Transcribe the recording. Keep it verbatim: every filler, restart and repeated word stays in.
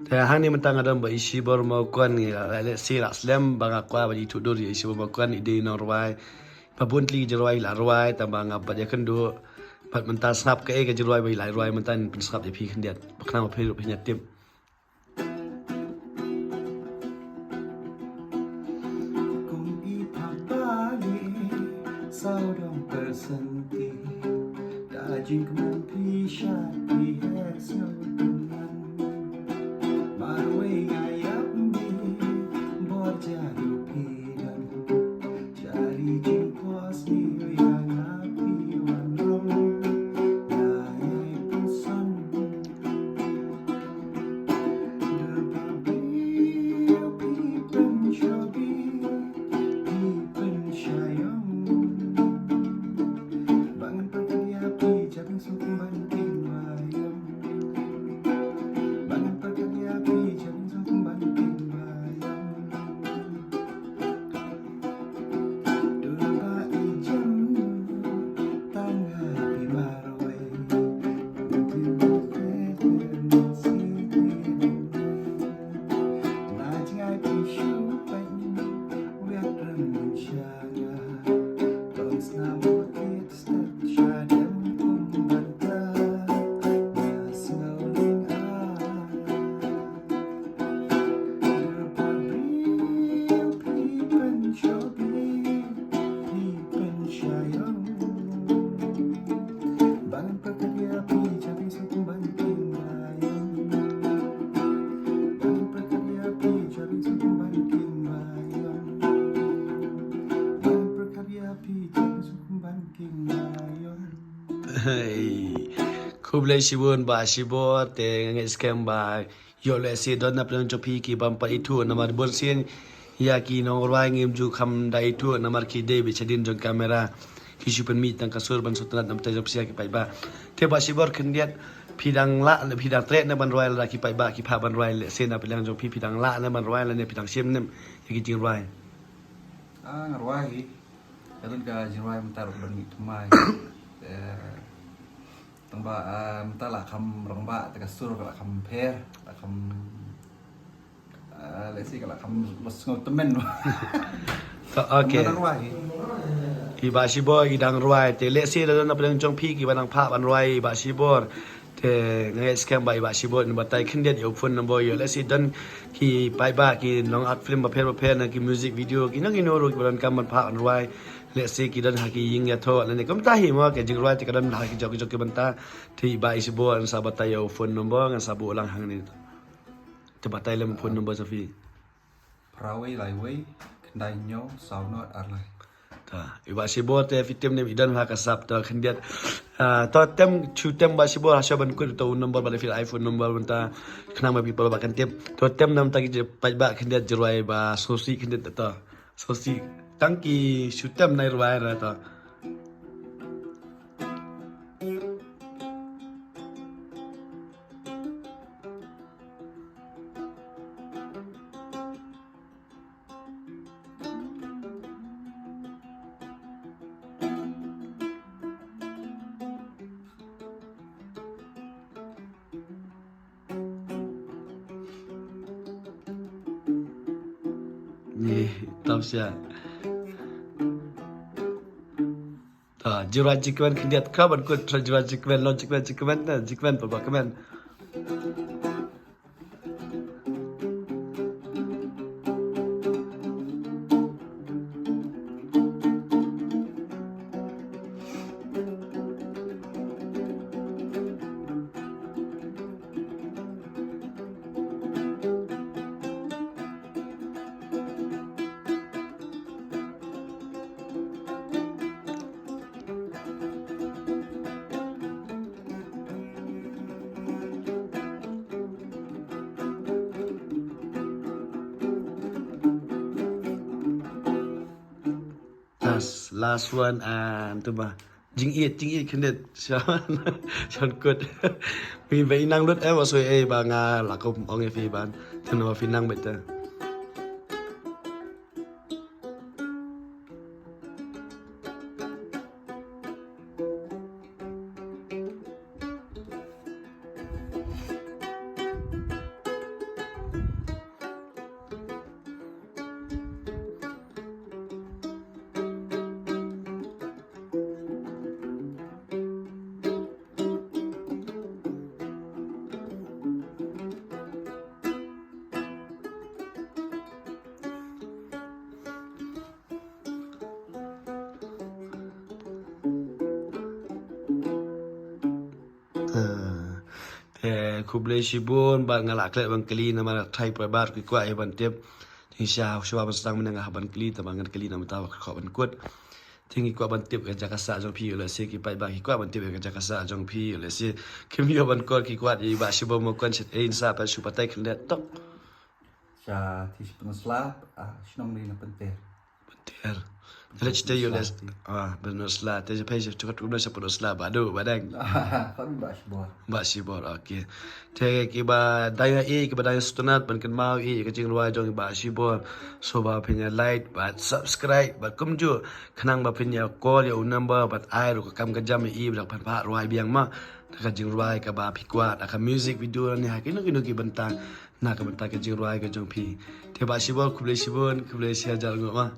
Te hangne mynta nga don bad i Shibor Mawkon, ngi la leh shisha slem ba nga kwah ban ïathuh dur ïa i Shibor Mawkon, i dei i nongrwai ba bun tylli ki jingrwai i la rwai, tangba nga pat ïakynduh bad mynta sngap kaei ka jingrwai ba i la rwai mynta, ngin pynsngap ïa phi khyndiat ba khnang ba phi ruh phin ïa tip. Kum i pha bali sawdong persenti, da jingkmen phi sha phi heh sngewthuh ngan. Marwei nga ïap mih bor jaru phi dang. Jari jingpos ni ïa nga phi wan rong. Nga ïai pynsan. Dur ba briew phi pynshobi, phi pynshaiong. Ba ngan pyrkhat ïa phi, jabieng suk ban king ba ïong. Ba ngan pyrkhat ïa phi, jabieng suk ban king ba ïong. Hey. Khublei shibun Bah Shibor, te nga ngeit skhem ba ïoh lehse don na pdeng jong phi ki bym pat ithuh namar bun sien ïa ki nongrwai ngim ju kham da ithuh namar ki dei beit shadien jong kamera. Ki shu pynmih tang ka sur ban sngewtynnat na bynta jong phi ïa ki paidbah. Te Bah Shibor khyndiat phi dang lah ne phi dang treh ne ban rwai lada ki paidbah ki phah ban rwai lehse na pdeng jong phi phi dang lah ne ban rwai lane phi dang shim ne ïa ki jingrwai. Ah, nga rwai hi. Ka don ka jingrwai mynta ruh ban mih thymmai. Eh, tang ba, ah, mynta la kham rangbah te ka sur ka la kham pher, la kham, ah, lehse ka la kham los sngewtymmen. Okay. Mynta rwai hi. I Bah Shibor i dang rwai te lehse la don na pdeng jong phi ki ba dang phah ban rwai i Bah Shibor. Te nga ngeit skhem ba i Bah Shibor in batai khyndiat ïa u phone number ïoh lehse don ki paidbah ki nong act film bapher bapher na ki music video ki nong ki nuru ki ba donkam ban phah ban rwai lehse ki don ha ki ïing ïathoh lane kumta hi mo ka jingrwai te ka don ha ki jong ki jong ki bynta te i Bah Shibor in sa batai ïa u phone number ngan sa buh lang hangne. Te batai lem phone number sa phi. Phra wei lai wei, khyndai hynñiew, saw nod ar lai. Ta, i Bah Shibor te phi tim ne i don ha ka sap ta khyndiat. Ah, to tem, shu tem Bah Shibor ha sha ban kut to number ba da phi iPhone number mynta khnang ba phi paidbah kan tip. To tem namar ta ki paidbah khyndiat jingrwai ba sngewsih khyndiat ta. Sngewsih tang ki shu tem nai rwai ra ta. Ni, tam sia. Ta, jira jikmen khyndiat ka ban kut, jira jikmen, long jikmen, jikmen, ta, jikmen, pa, pa, kmen. Last, last one and tu ba. Jingïeit, jingïeit khyndiat. Shan, shan kut. Phi ba i nang lut em, wa soi ei ba nga la kum ong ïa phi ban. Tang ba phi nang beit te. Te khublei shibun bad nga la klet ban kylli namar thai poi bad ki kwah ïa ban tip. Te sha shuwa ban sdang mynne nga hap ban kylli, tangba ngan kylli namar ta ba ka khot ban kut. Te ngi kwah ban tip ka jaka sah jong phi, lehse ki paidbah ki kwah ban tip ka jaka sah jong phi, lehse kim ïoh ban kor ki kwah ïa i Bah Shibor Mawkon shet ei, sa pat shu batai khyndiat tok. Sha ti shi pynslap, ah, shnong ni na Pynter. Pynter. Te leh te ïoh leh. Ah, pynslap. Te phi sha chukot kumno sha pynslap, Bah Duh, Bah Deng. Kami Bah Shibor. Bah Shibor, okay. Te kiba dang ïa i, kiba dang ïa sngewtynnat ban kynmaw ïa ka jingrwai jong i Bah Shibor, sngewbha phin ïa like bad subscribe bad kumjuh khnang ba phin ïa call ïa u number bad ai ruh ka kam ka jam ïa i ba da pynpaw rwai biang ma. Da ka jingrwai kaba phi kwah, da ka music video ne ha kino kino ki bynta, na ka bynta ka jingrwai ka jong phi. Te Bah Shibor, khublei shibun, khublei shihajar nguh ma.